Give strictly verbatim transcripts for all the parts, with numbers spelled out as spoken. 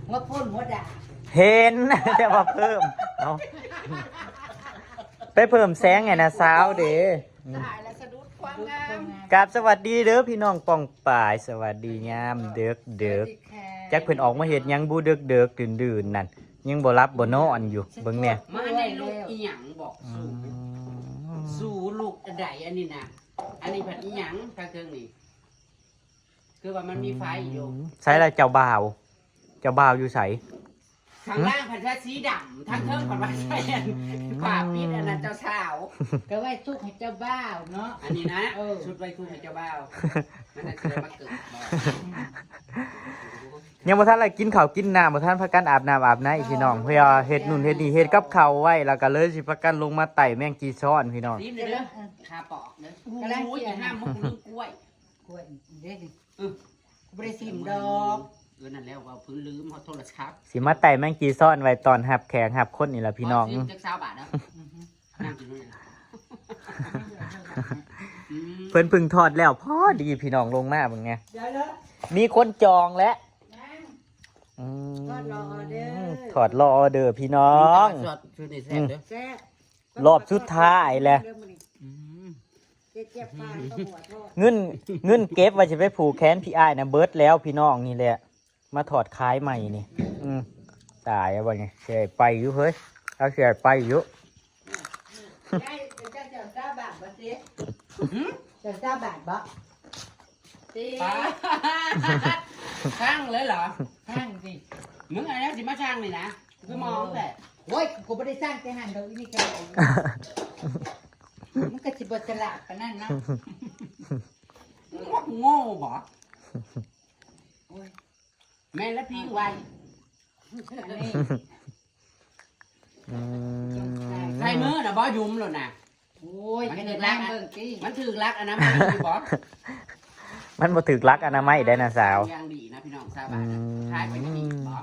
หัวโพนหัวด่าง เห็น แต่ว่าเพิ่ม เอา ไปเพิ่มแสงไงนะสาวเด้ อืม ตายแล้วสะดุดความงาม กราบสวัสดีเด้อพี่น้องป้องปาย สวัสดียามเดิกเดิก สวัสดีค่ะ จักเพิ่นออกมาเฮ็ดหยังบุเดิกเดิกดื่นดื่นนั่น ยังบ่หลับบ่นอนอยู่ เบิ่งแน่ มาในลูกอีหยังบอก อื สู่ ม สู่ลูกอันใดอันนี้นะ อันนี้ผัดอีหยังทางเทิงนี่ คือว่ามันมีไฟอยู่ อืม ใส่ละเจ้าบ่าว เจ้าบ่าวอยู่ไส ทางล่างผัดว่าสีดำ ทางเทิงผัดว่าใส่ อืม ผ้าปิดอันนั้นเจ้าสาว ก็ไว้ทุกข์ให้เจ้าบ่าวเนาะ อันนี้นะ เออ ชุดไว้ทุกข์ให้เจ้าบ่าว มันน่าจะมาเกิดบ่าว ยังบ่ทันได้กินข้าวกินน้ำ บ่ทันพากันอาบน้ำอาบในพี่น้อง เพื่อเฮ็ดนู่นเฮ็ดนี่ เฮ็ดกับข้าวไว้ แล้วก็เลยสิพากันลงมาไต่แมงจี่ซ้อนพี่น้อง ซีมเด้อ คาปอกเด้อ กำลัง โอ้ย เคี่ยว ห้ามพวกกูลืมกล้วย กล้วยเด้ เออ กูบ่ได้ซิมดอก เออ นั่นแล้วว่าเพิ่งลืมเอาโทรศัพท์ สิมาไต่แมงจี่ซ้อนไว้ตอนรับแขกรับคนนี่ล่ะพี่น้อง ขอซิมจักซาวบาทนะ อือฮึ นั่งกินเลย อืม เพิ่นเพิ่งทอดแล้วพอดีพี่น้องลงมาเบิ่งแน่ เดี๋ยวเด้อ มีคนจองแล้ว ยัง อืม ทอดรอออเดอร์ ทอดรอออเดอร์พี่น้อง ทอดชุดนี้แซ่บเด้อ แซ่บ รอบสุดท้ายแล้ว อืม เจ็บๆ ปานก็หัวโทษ เงิน เงินเก็บว่าสิไปผูกแขนพี่อ้ายนะเบิดแล้วพี่น้องนี่แหละ มาทอดขายใหม่นี่ อืม ตายแล้วบัดนี้ สิไปอยู่เฮ้ย เอาสิไปอยู่ ได้เจ้าเจ้าซาวบาทบ่สิ หืม เจ้าซาวบาทบ่สิ ป้า ช่างเลยเหรอ ช่างสิ มึงอะไรสิมาช่างนี่นะ คือมองแต่ โอ้ย กูบ่ได้สร้างแต่หันดอกอีนี่ก็ได้ มันก็สิบ่ฉลาดปานนั้นเนาะ มึงว่ากูโง่บ่ โอ้ย แม่นแล้วพิงไว้ อันนี้ อืม ใส่มือน่ะบ่ยุ่มแล้วนะ โอ้ย มันถือลัก เบิ่งติ มันถือลักอนามัยอยู่บ่ มันบ่ถือลักอนามัยได้นะสาว อย่างดีนะพี่น้องสาวบ้านนะ อืม ขายไปอย่างนี้บ่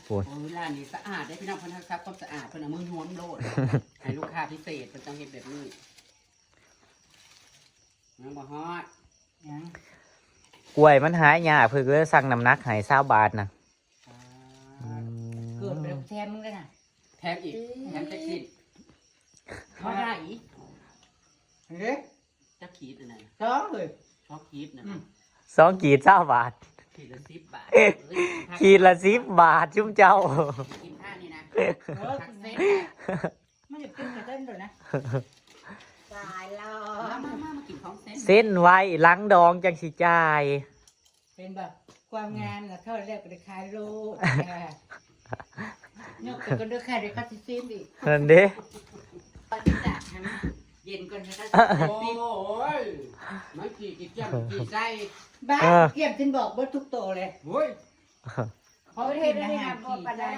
โอ้ย โอ้ย ร้านนี้สะอาดได้พี่น้อง เพิ่นรักษาความสะอาด เพิ่นเอามือย้วมโลด ให้ลูกค้าพิเศษ เพิ่นต้องเฮ็ดแบบนี้ ยังบ่ฮอด ยัง กล้วยมันหายาก เพิ่นเลยสั่งน้ำหนักให้ซาวบาทนะ อ่า อืม เกิดเป็นแถมมึงเลยนะ แถมอีก แถมจักขีด เท่าไหร่ เฮ้ย จักขีดอันนั้น สองเลย สองขีดนะ อืม สองขีดซาวบาท ขีดละสิบบาท เอ้ย ขีดละสิบบาท ชุมเจ้า กินข้าวนี่นะ เออ ผักเส้น มันจะเป็นกระเต้นเลยนะ ตายแล้ว มา มา มา มากินของเส้น เส้นไว้หลังดองจังสิจ่าย เป็นแบบความงามนะ ทอดแล้วก็ได้ขายโลด ค่ะ ยกไปก็เด้อค่ะ เดี๋ยวเขาสิซิมอีก นั่นเด้ ตอนนี้จ้ะ เย็นก่อนนะคะ โอ้ย มันกี่กี่เจ้มกี่ไส้ บ้า เออ เกียมฉันบอกเบิดทุกโตเลย โอ้ย เขาเห็นอาหารกินได้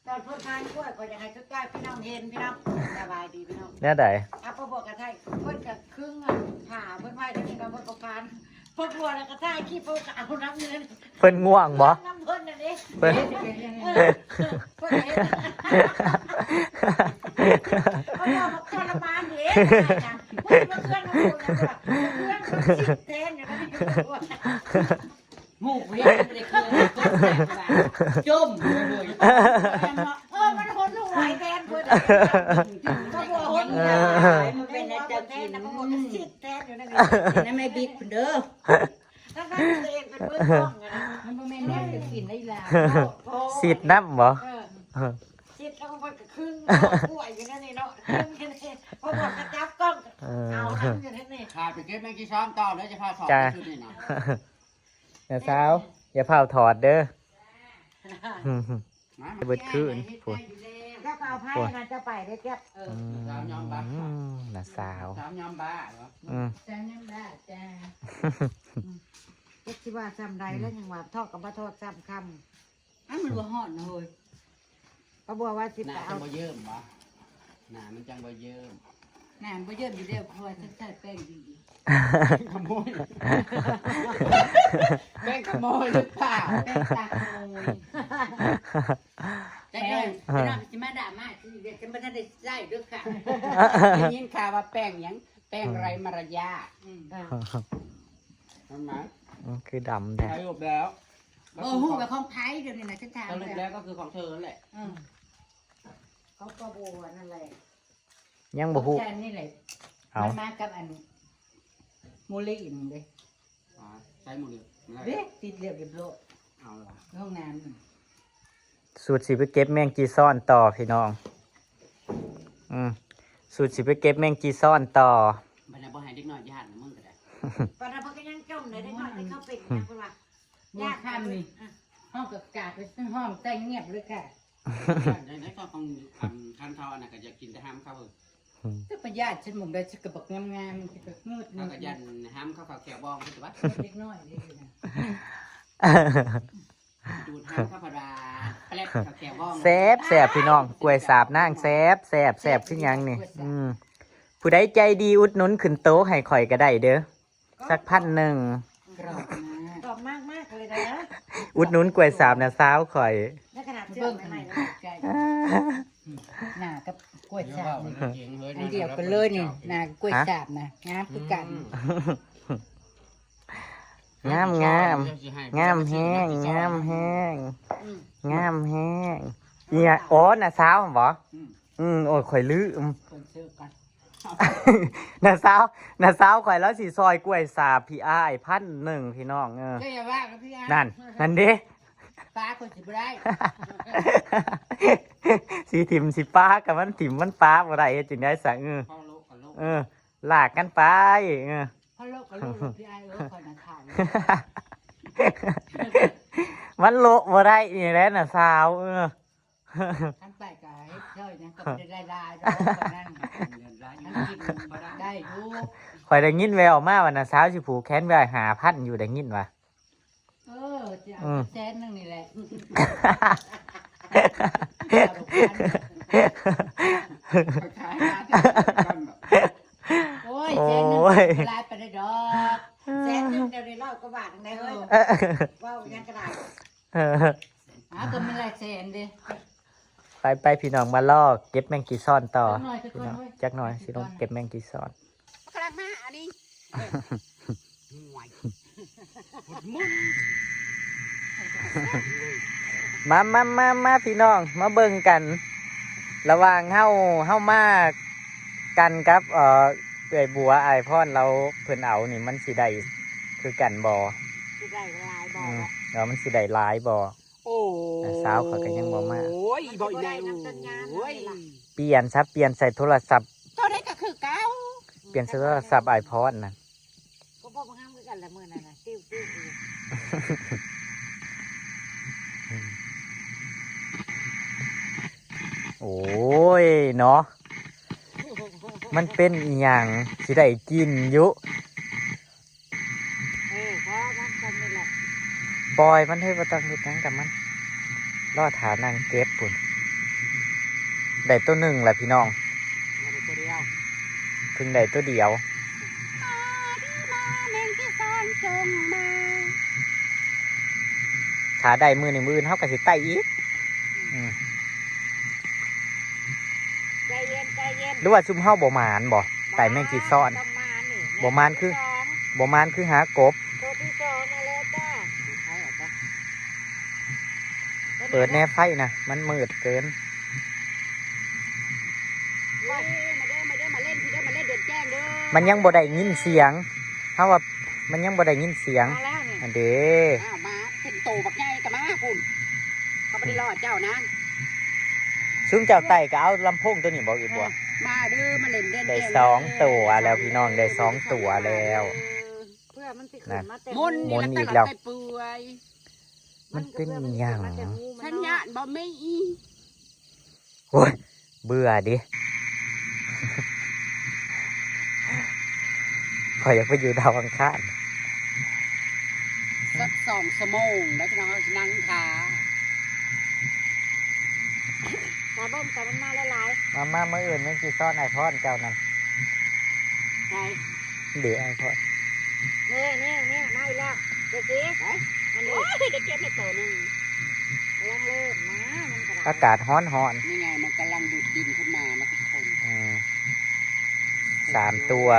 ตอนเพิ่นทานกล้วยก็อยากให้ทุกท่านพี่น้องเห็นพี่น้อง สบายดีพี่น้อง แนวใด เอาปลาบวกกระไทย เพิ่นก็ครึ่งอ่ะ ผ่าเพิ่นไว้เดี๋ยวนี้ก็เพิ่นก็ผ่าน เพิ่นกลัวแล้วก็ถ่ายคลิปเพิ่นก็เอาน้ำเงิน เพิ่นง่วงบ่ น้ำเพิ่นน่ะเด้ เพิ่น เออ เพิ่นเห็น เพิ่นบอกว่าทรมานเด้ เพิ่นมาเพื่อนน้ำเพิ่นนะ เพื่อนเพิ่นสิแทนอย่างนั้น หมูกเวียนไม่ได้เคย จมเลย เออ มันหดหวยแทนเพิ่น ก็บอกหดหวย มันเป็นอาจารย์แทนนะ มันหดสิทธิ์แทนอยู่นั่นเอง นั่นแม่บิ๊กเด้อ ทั้งๆที่ตัวเองเป็นเพื่อนกล้องอะนะ มันบ่แม่นแนวจะกินได้ล่ะ สิทธิ์น้ำบ่ เออ สิทธิ์แล้วมันก็ครึ่งกล้วยอยู่นั่นนี่เนาะ ครึ่งอยู่นี่ พอหมดก็จับกล้อง เออ เอาน้ำอยู่นั่นนี่ พาไปเก็บแมงจี่ซ้อนต่อแล้วจะพาถอด จ้า ชุดนี้นะ น้าสาว อย่าพาถอดเด้อ มา เบิดคืน แล้วก็เอาไพ่นะจะไปได้เก็บ เออ อืม สาวยอมรับ อืม น้าสาว สาวยอมบ้าเหรอ อืม สาวยอมบ้าจ้า อืม เจ็ดสิบว่าซ้ำใดแล้วยังว่าทอดกับบ่ทอดซ้ำคำ อันมันบ่ฮอดนะเฮ้ย ก็บอกว่าสิ หน้า ไป จั เอา งบ่เยิ่มบ่ หน้ามันจังบ่เยิ่ม หน้ามันบ่เยิ่มอยู่แล้ว เพราะว่าฉันใส่แป้งดี ขโมย แป้งขโมยหรือเปล่า แป้งตาขโมย แต่เดี๋ยว แป้ง พี่น้องสิมาด่ามาสิเดี๋ยวฉันบ่ทันได้ใส่เด้อค่ะ ได้ยินข่าวว่าแป้งหยัง แป้งไร้มารยาท อืม ทำไม อืม คือดำแท้ ใครหลบแล้ว บ่ฮู้ว่าของไผเดี๋ยวนี้นะ ฉันถาม สรุปแล้วก็คือของเธอนั่นแหละ อืม เขาก็บ่นั่นแหละ ยังบ่ฮู้ แค่นี้แหละ เอา มันมากับอันโมเลอินเด้ อ๋อ ใช้หมดเลย ไม่ได้ เด้ ติดเรียบเรียบร้อย เอาเหรอ ห้องน้ำน่ะ สูตรสิไปเก็บแมงจีซอนต่อพี่น้อง อืม สูตรสิไปเก็บแมงจีซอนต่อ บัดนี้บ่ให้เด็กน้อยย่านนะมึงก็ได้ ปานนั้นเพิ่นก็ยังจมเลย เด็กน้อยที่เขาเป็นหยังเพิ่นว่า ย่านค่ำนี่ อ่ะ ห้องก็กราบไปห้องแต่งเงียบเลยค่ะ ได้ ได้ก็ของ อัน คันเท่าอันนั้นก็อยากกินแต่ห้ามเข้าเออ อืม แต่ประหยัดฉันหมองได้ฉันก็บอกงามๆ มันสิไปเงืด เขาก็ยันห้ามเข้าเขาแขวบ้องใช่ปะ เด็กน้อยเด้อนะ ดูดห้ามเข้าพารา แปลกเขาแขวบ้อง แซ่บแซ่บพี่น้อง กล้วยสาบนางแซ่บแซ่บแซ่บคือหยังนี่ อืม ผู้ใดใจดีอุดหนุนขึ้นโต๊ะให้ข่อยก็ได้เด้อ สักพันหนึ่ง กรอบมาก กรอบมากๆเลยนะ อุดหนุนกล้วยสาบนะสาวข่อย ในขนาดเชื่อมใหม่ๆเลย หน้ากับกล้วยสาบนี่ อันเดียวกันเลยนี่ หน้ากับกล้วยสาบนะ งามคือกัน อืม งามงาม งามแฮง งามแฮง อืม งามแฮง เนี่ย อ๋อ น้าสาวหั่นบ่ อืม อืม โอ้ย ข่อยลืม คนซื้อกัน น้าสาว น้าสาวข่อยแล้วสิซอยกล้วยสาบพี่อ้ายพันหนึ่งพี่น้อง เออ ก็อย่าว่ากับพี่อ้าย นั่น นั่นเด้ ปลาคนสิบ่ได้ สิถิ่มสิปากับมันถิ่มมันปาบ่ได้ เฮ็ดจั่งใด๋ซะ เออ พ่อโลกกับโลก เออ ลากกันไป เออ พ่อโลกกับโลก พี่อ้ายเอ้ย ข่อยน่ะเฒ่า มันโละบ่ได้นี่แหละน้าสาว เออ คันไปก็เฮ็ดเท่านั้นก็บ่ได้หลายๆดอก ปานนั้น เงินหลายอยู่ มันกินบ่ได้ ได้อยู่ ข่อยได้ยินแว่วมาว่าน้าสาวสิผูกแขนไว้ห้าพันอยู่ ได้ยินว่า เออ สิเอา อืม แสนหนึ่งนี่แหละ ขายมาที่ไหนกันแบบ โอ้ย แสนหนึ่ง โอ้ย บ่หลายปานใดดอก แสนหนึ่งเดี๋ยวนี้ร้อยกว่าบาทนึงได้เฮ้ย เออ เว้าหยังก็ได้ เออ หาก็มีหลายแสนเด้ ไปไปพี่น้อง มารอเก็บแมงจีซอนต่อ จักหน่อย พี่น้อง จักหน่อย จักหน่อย สิลงเก็บแมงจีซอน กำลังมาอันนี้ ห่วย หดมึน มามามามาพี่น้อง มาเบิ่งกัน ระหว่างเฮา เฮามากันกับ เอ่อ เอื้อยบัวอ้ายพร แล้วเพิ่นเอานี่มันสิได้คือกันบ่ สิได้หลายบ่ อืม เออ มันสิได้หลายบ่ โอ้ สาวเขาก็ยังบ่มา โอ้ย บ่ได้นำต้นงาน โอ้ย เปลี่ยนซะ เปลี่ยนใส่โทรศัพท์ เท่าใดก็คือเก่า เปลี่ยนใส่โทรศัพท์อ้ายพรน่ะ ก็บ่งามคือกันละมื้อนั้นน่ะ ติ้วๆอยู่ โอ้ย เนาะ มันเป็นอีหยัง สิได้กินอยู่ เออ พอมันจำนี่แหละ ปล่อยมันเฮ้ย บ่ต้องเฮ็ดหยังกับมัน รอถ่านางเก็บพุ้น ได้ตัวหนึ่งแหละพี่น้อง มาได้ตัวเดียว เพิ่งได้ตัวเดียว มาเด้อมาแมงจีซอนจงมา ถ้าได้มื้อนี้มื้ออื่นเฮาก็สิไต่อีก อืม ใจเย็น ใจเย็น หรือว่าซุมเฮาบ่หมานบ่ ไต่แมงจีซอน ต้องหมานนี่ บ่หมานคือ ตัวที่สอง บ่หมานคือหากบ ตัวที่สองมาแล้วจ้า เปิดแน่ไฟนะ มันมืดเกิน มาเด้อ มาเด้อ มาเด้อ มาเล่นพี่เด้อ มาเล่นเดือนแจ้งเด้อ มันยังบ่ได้ยินเสียง เฮาว่ามันยังบ่ได้ยินเสียง มาแล้วนี่ อันเด้ อ้าว มาเป็นโตบักใหญ่ก็มาพุ้น เขาบ่ได้รอเจ้านะ ซุมเจ้าไต่ก็เอาลำโพงตัวนี้บ่ อีกบ่ เออ มาเด้อ มาเล่นเล่น ได้สองตัวแล้วพี่น้อง ได้สองตัวแล้ว เออ เพื่อมันสิขึ้นมาแต่ นั่น มนต์นี่ มนต์อีกแล้ว แต่เปื่อย มันเป็นอีหยัง มันก็เพื่อมันสิขึ้นมาแต่หูมันเนาะ สัญญาณบ่มี โอ้ย เบื่อดิ ข้อยอยากไปอยู่ดาวอังคาร สักสองชั่วโมงแล้วพี่น้อง นั่งท่า มาเบิ่งแต่มันมาหลายๆ มา มา มื้ออื่นแม่นสิสอนอ้ายพรเจ้านั่น ใช่ เดี๋ยวอ้ายพร นี่ นี่ นี่ มาอีกแล้ว เดี๋ยวสิ ไป อันนี้ โอ้ย ได้เก็บได้ตัวหนึ่ง กำลังเริ่มมา มันกำลัง อากาศฮ้อนๆ นี่ไง มันกำลังดูดดินขึ้นมานะทุกคน อืม สามตัว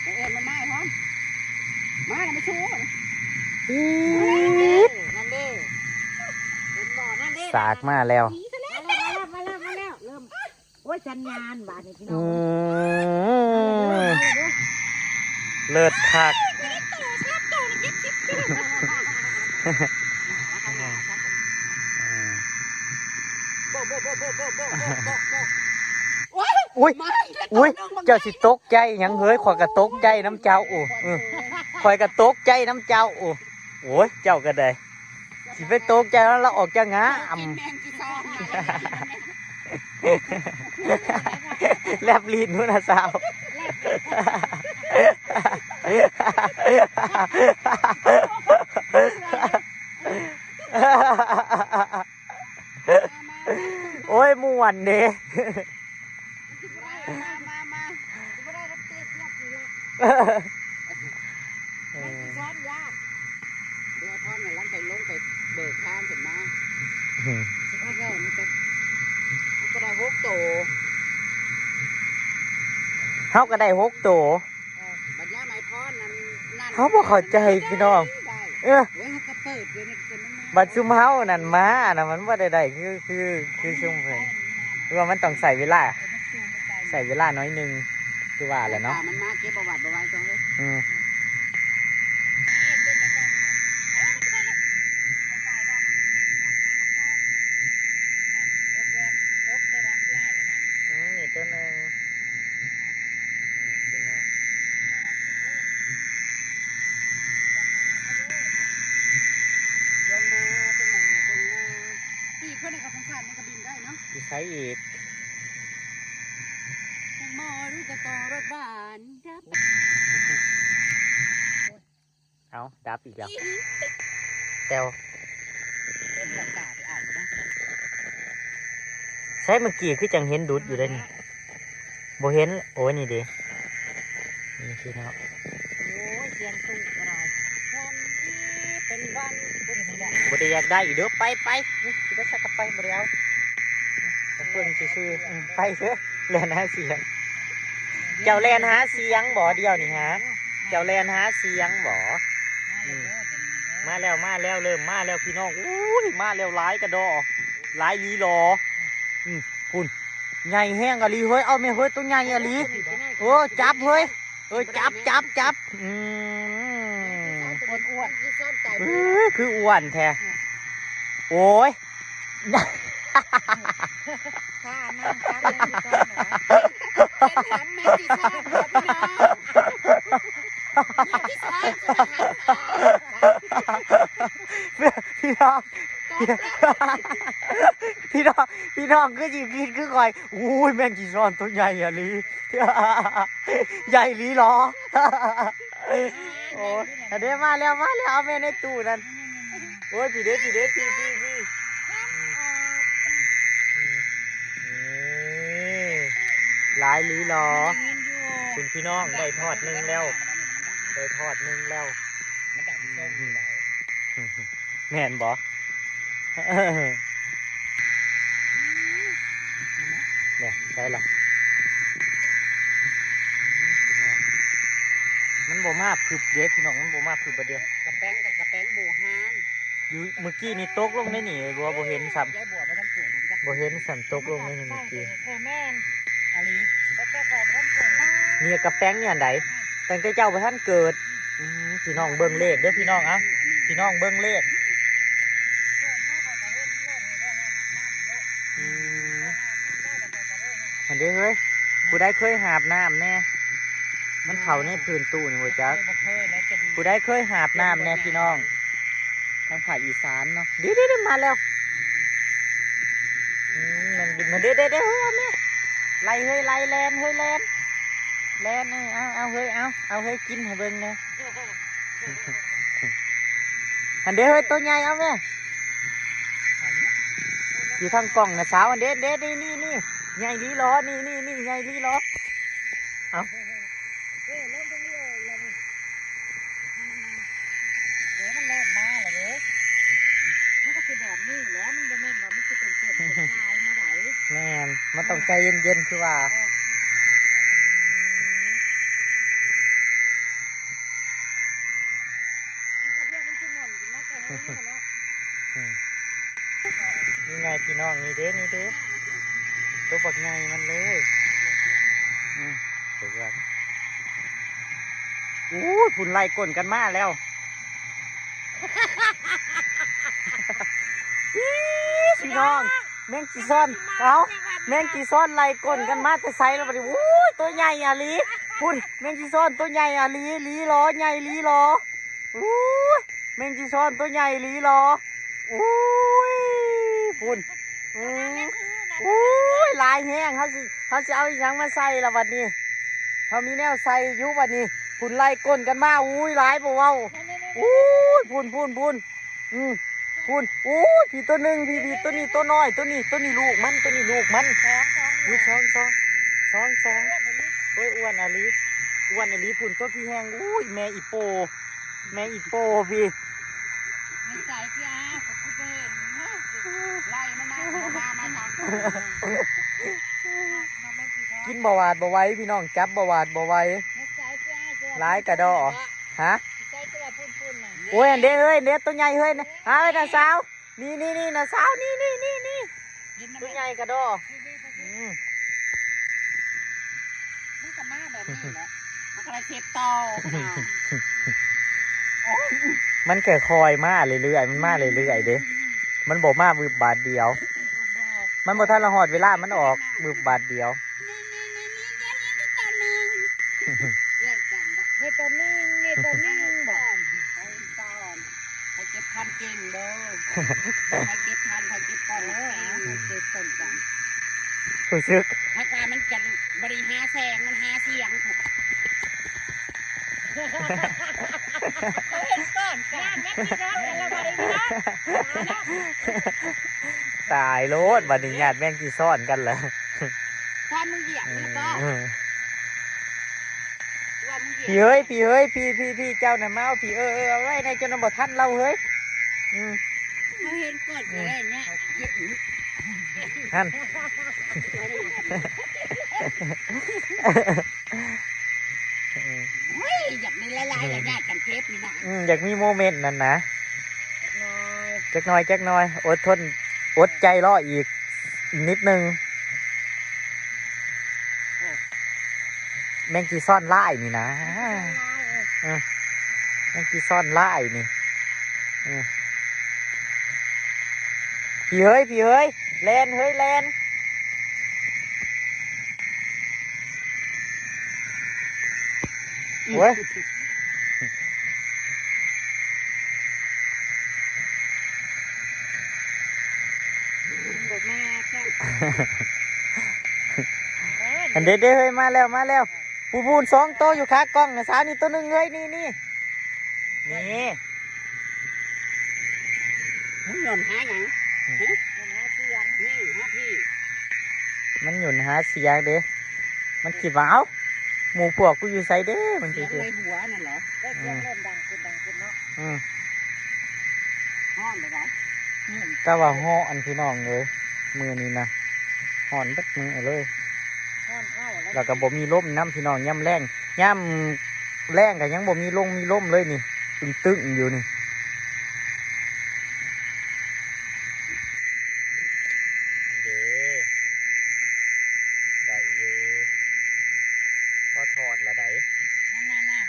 เออ มันมาไอ้พร อี๋ นั่นเด้ เห็นบ่ นั่นเด้ สากมาแล้ว มาแล้ว มาแล้ว มาแล้ว มาแล้ว เริ่ม โอ้ย สัญญาณบาดนี่พี่น้อง อืม มาแล้วเด้อ เลิศคัก โอ้ย โอ้ย มาอีกแล้ว อุ้ย ตัวหนึ่ง เจ้าสิตกใจหยังเฮ้ย ข้อยก็ตกใจนำเจ้า โอ้ เออ ข้อยก็ตกใจนำเจ้า โอ้ โอ้ย เจ้าก็ได้ สิไปตกใจแล้ว เราออกจากงา กินแมงจีซอนมา แลบลิ้นพุ้นนะสาว โอ้ย ม่วนเด้ มา มา มา สิบ่ได้รับเตะเพื่อนนี่ละ เออ มันสิซ้อนยาก เดี๋ยวพ่อน่ะหลังไปลงไปเบิกทางขึ้นมา อืม สิพ่อเริ่มมันจะ มันก็ได้หกโต เฮาก็ได้หกโต เออ บัดยามไอ้พรนั่น นั่น เฮาบ่เข้าใจพี่น้อง ได้ เออ โอ้ย เฮาก็เปิดอยู่นี่ คือมันมา บัดซุมเฮานั่นมานะ มันบ่ได้ได้ คือ คือ คือซุมเพิ่น หรือว่ามันต้องใช้เวลา ใช้เวลาน้อยหนึ่ง คือว่าแหละเนาะ มันมาเก็บประวัติบ่ไหวตัวเฮ้ย อืม อืม นี่ตัวหนึ่ง อืม ตัวหนึ่ง จงมา จงมา จงมา ปีกคนไหนก็สงสารมันก็บินได้เนาะ อยู่ไสอีก แตงโมรู้แต่โตรถบานดับ เอาดับอีกแล้ว แต้ว เป็นประกาศอ่านนะ ใช่ เมื่อกี้คือจังเห็นดุดอยู่เลยนี่ บ่เห็น โอ้ย นี่เด้ นี่พี่น้อง โอ้ย เสียงตู้ก็ได้ วันนี้เป็นวันพุธนี่แหละ บ่ได้อยากได้อีกเด้อ ไป ไป นี่สิไปสักกะไป บ่ได้เอา เพิ่งซื่อๆ อืม ไปเถอะ แล่นหาเสียง เจ้าแล่นหาเสียงบ่เดี๋ยวนี้ฮะ เจ้าแล่นหาเสียงบ่ อืม มาแล้ว มาแล้ว เริ่มมาแล้วพี่น้อง อุ้ย มาแล้ว หลายกะดอ หลายหลีหลอ อืม พุ้น ใหญ่แฮงอะหลีเฮ้ย เอาแม่เฮ้ย ตัวใหญ่อะหลี โอ้ จับเฮ้ย เออ จับ จับ จับ อืม อ้วนๆ เออ คืออ้วนแท้ โอ้ย ถ้านั่งจับเลยพี่ต้นนะ เป็นแถมแม่ที่ชอบเลยพี่น้อง แม่ที่ชอบจะมาหันออก พี่น้อง พี่น้อง พี่น้อง คือสิคิดคือข่อย อุ้ย แมงจีซอนตัวใหญ่อะหลี ใหญ่หลีหรอ โอ้ย อันเด้มาแล้ว มาแล้ว เอาแม่ในตู้นั่น โอ้ย พี่เด้ พี่เด้ พี่ พี่ พี่ อืม อืม หลายหลีหรอ คุณพี่น้อง ได้ทอดหนึ่งแล้ว ได้ทอดหนึ่งแล้ว แม่นบ่ เนี่ย ได้ละ มันบ่มาพึบเด้พี่น้อง มันบ่มาพึบบ่เดียว กะแป้งกับกะแป้งโบฮาน อยู่เมื่อกี้นี่ตกลงในนี่บ่ บ่เห็นซ้ำ ยายบัวบ่ทันเกิด ผมจัก บ่เห็นซ้ำ ตกลงในนี่เมื่อกี้ เออ แม่น อะหลี แต่เจ้าของบ่ทันเกิด นี่กะแป้งเนี่ยอันใด ตั้งแต่เจ้าบ่ทันเกิด อืม พี่น้องเบิ่งเลขเด้อพี่น้อง เอ้า พี่น้องเบิ่งเลข อืม อันเด้เฮ้ย ผู้ใดเคยหาบน้ำแน่ มันเข้าในพื้นตู้นี่บ่จัก บ่เคยแล้วจะดี ผู้ใดเคยหาบน้ำแน่พี่น้อง ทางภาคอีสานเนาะ เด้ๆๆ มาแล้ว อืม มันบินมา เด้ๆๆ เฮ้ย เอาแม่ ไล่เฮ้ย ไล่ แล่นเฮ้ย แล่น แล่น เออ เอา เอาเฮ้ย เอา เอาเฮ้ย กินให้เบิ่งแน่ อันเด้เฮ้ย ตัวใหญ่ เอาแม่ อยู่ทางกล้องนะสาว อันเด้ เด้ นี่ นี่ นี่ ใหญ่หลีหรอ นี่ นี่ นี่ ใหญ่หลีหรอ เอา เออ เริ่มตรงนี้เลยแล้วนี่ เดี๋ยวมันเริ่มมาแล้วเด้อ มันก็สิแบบนี้แหละ มันบ่แม่นว่ามันสิเป็นเส้นเป็นสายมาได้ แม่น มันต้องใจเย็นๆ คือว่า เออ อืม อืม นี่ไงพี่น้อง นี่เด้ นี่เด้ ตัวบักใหญ่มันเลย อืม เดี๋ยวก่อน อู้ย พุ่นไล่ก้นกันมาแล้ว อี๋ พี่น้อง แมงจีซอน เอ้า แมงจีซอนไล่ก้นกันมาแต่ไสแล้วบัดนี้ อู้ย ตัวใหญ่อะลี พุ่น แมงจีซอนตัวใหญ่อะลี ลีหรอ ใหญ่ลีหรอ อู้ย แมงจีซอนตัวใหญ่ลีหรอ อู้ย พุ่น อืม อู้ย หลายแฮง เฮาสิ เฮาสิเอาอิหยังมาใส่ละบัดนี้ เฮามีแนวใส่อยู่บัดนี้ พุ่นไล่ก้นกันมา อู้ย หลายบ่เว้า อู้ย พุ่น พุ่น พุ่น อืม พุ่น อู้ย พี่ตัวหนึ่ง พี่ พี่ ตัวนี้ตัวน้อย ตัวนี้ ตัวนี้ลูกมัน ตัวนี้ลูกมัน สอง สอง อุ้ย สอง สอง สอง สอง อ้วนอะลี โอ้ย อ้วนอะลี อ้วนอะลี พุ่น ตัวพี่แฮง อู้ย แม่อีโป แม่อีโปพี่ นิสัยพี่อาร์ต กูไปเห็น ไล่มันมา มา มาทางกู มาแม่งสีทอง กินบ่หวาดบ่ไหวพี่น้อง จับบ่หวาดบ่ไหว นิสัยพี่อาร์ต หลายกะดอ ฮะ นิสัยตัวพุ่นๆน่ะ โอ้ย อันเด้เฮ้ย อันเด้ตัวใหญ่เฮ้ยนะ เอาไว้นะสาว นี่ นี่ นี่นะสาว นี่ นี่ นี่ นี่ กินนะ ตัว แม่ ใหญ่กะดอ อืม มันก็มาแบบนี้แหละ มันก็เลยเซฟต่อ มันแค่คอยมาเรื่อยๆ มันมาเรื่อยๆ เด้ มันบ่มาวืบบาดเดียว มันบ่ทันละฮอดเวลามันออก วืบบาดเดียว นี่ นี่ นี่ นี่ นี่ นี่ นี่ ตัวหนึ่ง เรื่องกันบ่ นี่ตัวหนึ่ง นี่ตัวหนึ่งบ่ ไปก่อน ไปเก็บพันเก่งเด้อ ไปเก็บพัน ไปเก็บก่อน เออ เก่ง เก็บก่อนจ้ะ รู้สึก ถ้าว่ามันจะบริหาแสง มันหาเสียง เขาเห็นก่อนจ้ะ ย่านแม่พี่น้องกันละบริพี่น้อง มาแล้ว ตายโลด บัดนี้ญาติแม่งสิซ้อนกันแหละ ถ้ามึงเหยียบนี่ก็ เออ ว่ามึงเหยียบ พี่เฮ้ย พี่เฮ้ย พี่ พี่ พี่ เจ้าน่ะมาเอาพี่ เออ เออ เอาไว้ในเจ้าน่ะบ่ทันเราเฮ้ย อืม เขาเห็นก่อนก็ได้เนี่ย นั่น เฮ้ย อยากได้หลายๆ อยากได้จังเก็บนี่นะ อืม อยากมีโมเมนต์นั่นนะ จักหน่อย จักหน่อย จักหน่อย อดทน อดใจรออีก อีกนิดนึง โอ้ แมงจีซอนลายนี่นะ แมงจีซอนลาย เออ เออ แมงจีซอนลายนี่ เออ พี่เฮ้ย พี่เฮ้ย แล่นเฮ้ย แล่น โอ้ย บ่มาจ้ะ อันเด้เด้เฮ้ย มาแล้ว มาแล้ว ปูปูนสองโตอยู่ขากล้องนะสาว นี่ตัวหนึ่งเฮ้ย นี่ นี่ นี่ มึงหย่อนหาหยัง อืม ฮะ หย่อนหาเสียง นี่หาพี่ มันหย่อนหาเสียงเด้ มันคิดว่า เอ้า หมู่พวกกูอยู่ไสเด้ มัน เสียง คิด ในหัวนั่นเหรอ ได้เสียง อืม เริ่มดังขึ้น ดังขึ้นเนาะ อืม ฮ้อนเลยนะ อืม แต่ว่าฮ้อนพี่น้องเอ้ย มื้อนี้นะ ฮ้อนเบิดมื้อเลย ฮ้อนอ้าว แล้วก็บ่มีลมนำพี่น้อง ยามแลง ยามแลงก็ยังบ่มีลงมีลมเลยนี่ ตึงๆ อยู่นี่ เด้ ได้อยู่ พอทอดละได้ นั่นน่ะน่ะ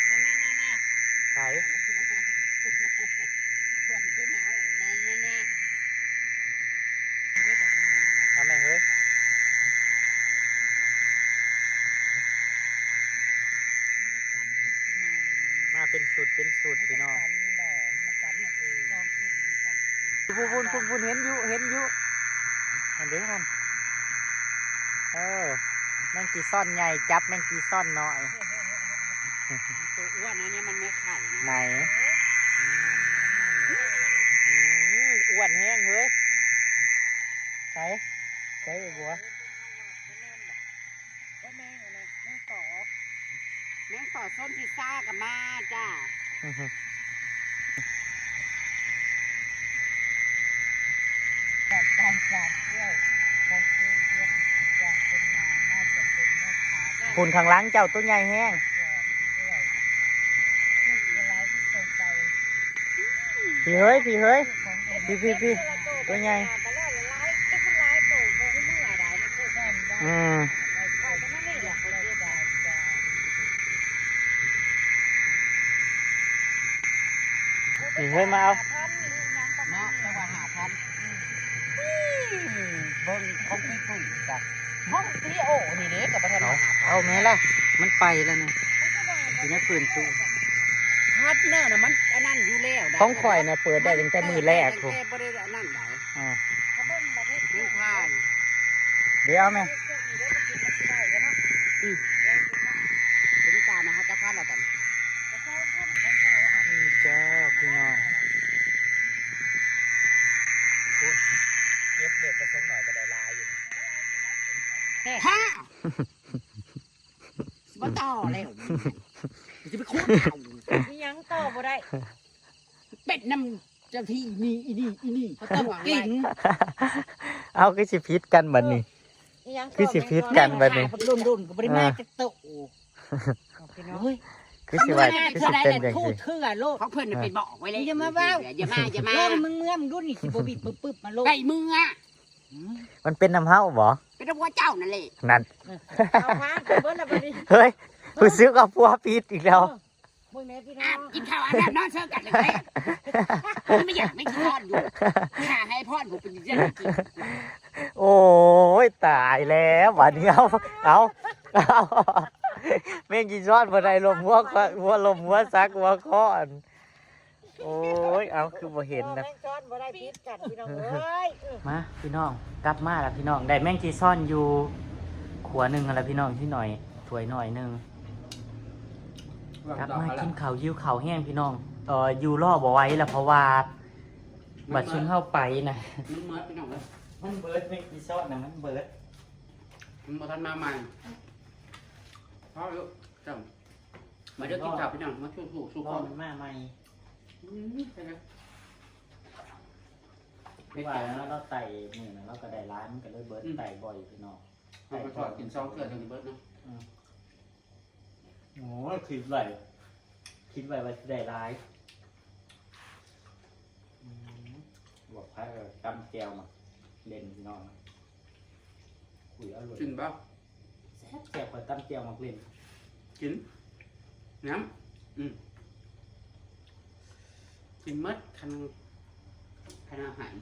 นั่นน่ะน่ะน่ะ ใส่ นั่นน่ะน่ะ เอาแม่เฮ้ย มาเป็นสุดเป็นสุดพี่น้อง มันกันให้เอง พูนพูนพูนพูน เห็นอยู่ เห็นอยู่ อันเดียวกัน เออ แมงจีซอนใหญ่จับแมงจีซอนน้อย ตัวอ้วนอันนี้มันไม่ไข่นะ ไหน อืม อ้วนแฮงเฮ้ย ใส่ ใส่บัว ก็แมงอะนะ แมงต่อ แมงต่อส้นพิซซ่ากับมาจ้า แบบการปาดกล้วย ของเพื่อนๆ อย่างเป็นงานน่าจะเป็นแม่ค้า คุณข้างหลังเจ้าตัวใหญ่แฮง แกะกล้วย เวลาที่ตรงไป พี่เฮ้ย พี่เฮ้ย พี่พี่พี่ตัวใหญ่ อืม พี่เฮ้ย มาเอา เนาะจังหวะห้าพันเบิ่งของพี่ตุ้ยจ้ะห้องวิดีโอนี่เด้กับประธาน เอาเอาแม่ละ มันไปแล้วเนี่ยอยู่ในคืนตู้ พัดเนอร์นะมันอันนั้นอยู่แล้ว ของข่อยน่ะเปิดได้ตั้งแต่มื้อแรก ตั้งแต่บ่ได้อันนั้นไหน อ่า เรื่องทาง เดี๋ยวแม่ บริการนะฮะจะพัดละกัน นี่จ้าพี่น้อง เก็บเด็กกระทรงหน่อยก็ได้ลายอยู่ ฮะสิมาต่อแล้วจะไปคุยเอา มีหยังต่อบ่ได้ เป็ดน้ำเจ้าที่นี่อีนี่อีนี่เขาต้องกิน เอาคือสิผิดกันบัดนี้ มีหยังต่อ คือสิผิดกันบัดนี้ มันรุ่นรุ่นก็บริมาจักโต พี่น้อง เฮ้ย คือสิว่าคือสิเป็นจัง คู่ ซี่ เถื่อโลกเขาเพิ่นน่ะเป็นบอกไว้เลย อย่ามาเว้า อย่ามาอย่ามา โลกมึงเมืองดุนนี่สิบ่บิดบ่ปึบมาโลก ได้เมือ มันเป็นน้ำเฮาบ่ เป็นหัวเจ้านั่นแหละ นั่น เอาพากันเบิดแล้วบัดนี้ เฮ้ยรู้สึกว่าผัวผิดอีกแล้ว เบิ่งแหน่พี่น้ อ่ะ อง กินข้าวอาบน้ำนอนเชิญกันเลยไม่อยากไม่กินทอดอยู่ข้าให้พอดผมเป็นเรื่องจริง โอ้ยตายแล้วบัดนี้เอาเอาเอาแม่งกินซอดบ่ได้ลมหัวก็หัวลมหัวซักหัวคอนโอ้ยเอาคือบ่เห็นนะ แม่งซ้อนบ่ได้ผิดกันพี่น้องเอ้ยเออ มาพี่น้องกลับมาแล้วพี่น้องได้แมงจีซ่อนอยู่ขัวหนึ่งแล้วพี่น้องที่หน่อยถ้วยหน่อยหนึ่งกลับมากินข้าวหิวข้าวแห้งพี่น้องเอ่ออยู่รอบ่ไหวแล้วเพราะว่าบัดซุมเฮาไปนะ มันเมิดพี่น้องเลย มันเบิดแมงจีซ่อนนะมันเบิด มันบ่ทันมาใหม่เพราะลูกเจ้ามาเด้อกินข้าวพี่น้องมาชู้ๆสู้ ร พ่ อ อ มันมาใหม่ อืมใช่ไหม คือว่าแล้วเราไต่มือนะเราก็ได้ร้านมันก็เลยเบิดไต่บ่อยพี่น้อง เอาไปทอดกินซองเกลือจนเบิดเนาะ โอ้ยคิดไว้คิดไว้ว่าสิได้ร้ายอืมบอกใครเออตำแจ่วมาเล่นพี่น้องคุยอร่อย กินบ่ แซ่บแซ่บกว่าตำแจ่วมาเล่น กินน้ำอืมกินหมดคันคันอาหาร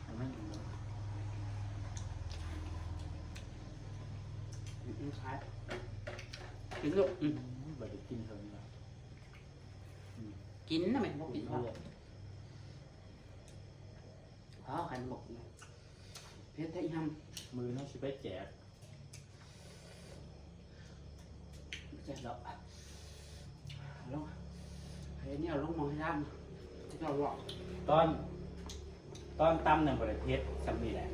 แต่ไม่กินเลย อืมอืมครับกินลูกอืม อืมบ่ได้กินเท่านี้ละ กินนะแม่บ่กิน เอา บ่ เลย อ๋อหันหมกนะเพชรไทยท มือน้องสิไปแจก ำเจ็บแล้วลงเฮ้ยเนี่ยลงมองให้ด้านที่เราหลอก ตอนตอนตำนั่นบ่ได้เผ็ดสำนี่แหละ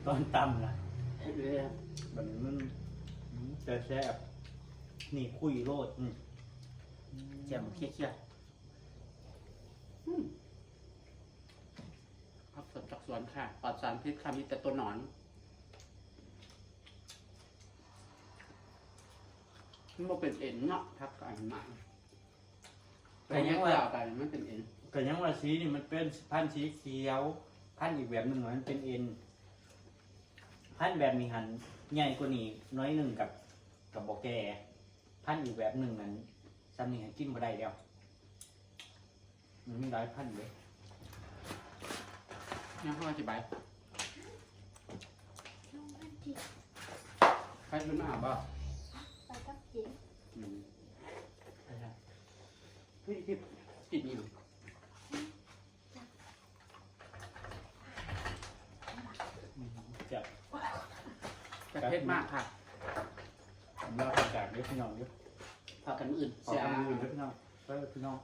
ตอนตำนะ เฮ้ยเลย บัดนี้มันมันจะแซ่บนี่คุยโลดอืม เจ็บเคี้ยวๆอืมผักสดจากสวนค่ะปลอดสารพิษค่ะมีแต่ตัวหนอน มันบ่เป็นเอ็นเนาะผักอันนั้น แต่ยังว่า ไปมันเป็นเอ็น ก็ยังว่าสีนี่มันเป็นพันธุ์สีเขียว พันธุ์อีกแบบหนึ่งมันเป็นเอ็น พันธุ์แบบนี้หันใหญ่กว่านี้น้อยหนึ่งกับกับบ่แก่ พันธุ์อีกแบบหนึ่งนั้นซ้ำนี่หันกินบ่ได้แล้ว มันมีหลายพันธุ์เลย ยังเขาอธิบายใครเป็นมาหาบ่า ไปกับกิน อืมเฮ้ยที่ติดนี่ จับ ประเภทมากค่ะ ผมเล่าประกาศเรียกพี่น้องเรียก พากันมื้ออื่น ขอ เสีย คำอื่นเรียกพี่น้องไปพี่น้อง